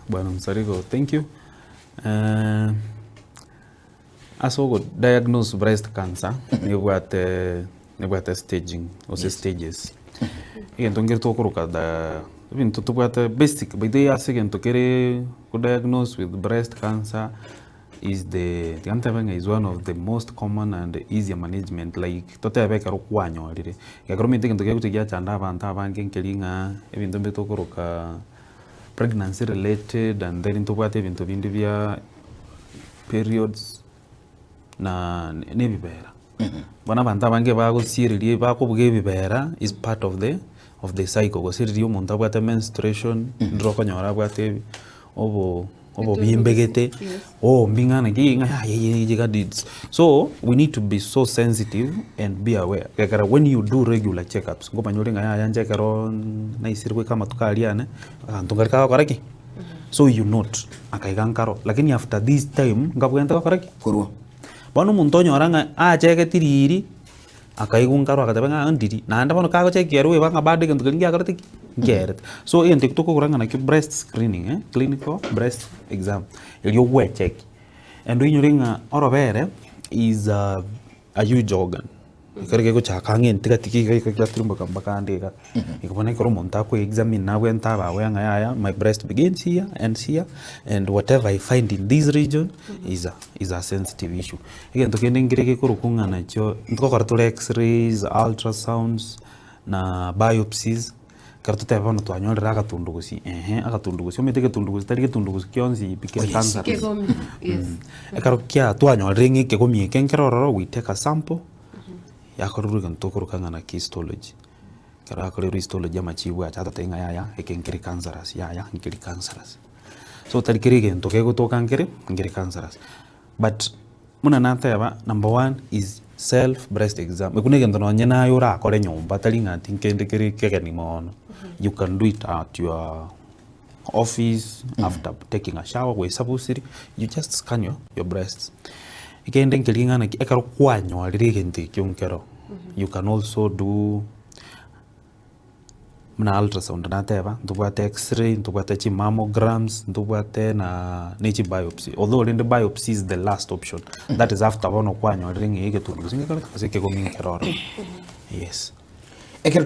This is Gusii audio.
Bwana Msarigo, thank you. Ase ogo diagnose breast cancer, nebwate nebwate staging gose stages. Egento nkere tokoroka the ebinto tobwate basic by the way ase egento kere ko diagnose with breast cancer is the tiga ntebe ng'a is one of the most common and easier management like totebe ekero kwanyorire. Ekero omanyete egento kegocha giachanda abanto abange nkeri ng'a ebinto mbire tokoroka pregnancy related and then ntobwate ebinto binde bia periods na na ebibera. Bono abanto abange bagosiereria bakobuga ebibera is part of the of the cycle gose riria omonto abwate menstruation ndire okonyora abwate ebi obo obobimbe gete ombi ng'a naki ng'a yaya eye iga did so we need to be so sensitive and be aware ekero when you do regular check ups nkomanya ore ng'a yaya inche ekero naisire goika amatuko aria ane aganto nkari kagokora ki. So you note, akaiga nkaro, lakini after this time nkabwente gokora ki? Korwa. Bono omonto onyora ng'a achegeti riiri, akaigwa nkaro agateba ng'a ndiri, naende bono kagochekia ere oeba ng'a bado egento keria ngiakorete ki? Nkiaerete. So egento ekio tokogora ng'a nakio breast screening eh, clinical breast exam, erio ogwecheki. And oinyore ng'a orobere is a a huge organ, ekero kegochaka ang'e ntigati ki iga iga giatirimboka mpaka ande iga. Igo bono ekero omonto akoe examine nabwente abe aware ng'a yaya my breast begins here ends here and whatever I find in this region is a is a sensitive issue. Egento kende nkere gekorokwa ng'a nakio ntogokora tore x-rays, ultrasounds na biopsies, ekero totebe bono twanyorire agatundugusi ehe agatundugusi omanyete egetundugusi tari getundugusi kionsi pi kere cancerous. Kegomi, yes. Ekero kia twanyorire ng'a ekegomi eke nkere ororo we take a sample, yakorerwa egento tokoroka ng'a naki histology. Ekero yakorerwa histology amachibu acha atotebia ng'a yaya eke nkere cancerous yaya nkeri cancerous. So tari kera egento kegotoka nkere nkere cancerous. But buna nateba number one is self breast exam, ekio na egento nonye naye orakore nyomba tari ng'a ati nkende kere kegeni mono, you can do it at your office after taking a shower gwesabusiri, you just scan your your breasts. Ekende nkeria ng'a naki ekero kwanyorire egento ekio nkero, you can also do buna ultrasound nateba, ntobwate x-ray, ntobwate chimammograms, ntobwate na ne chibiopsy, although rende biopsy is the last option, that is after bono kwanyorire ng'a egetundu gose ngekorete gose ekegomi nkere ororo, yes. Ekero.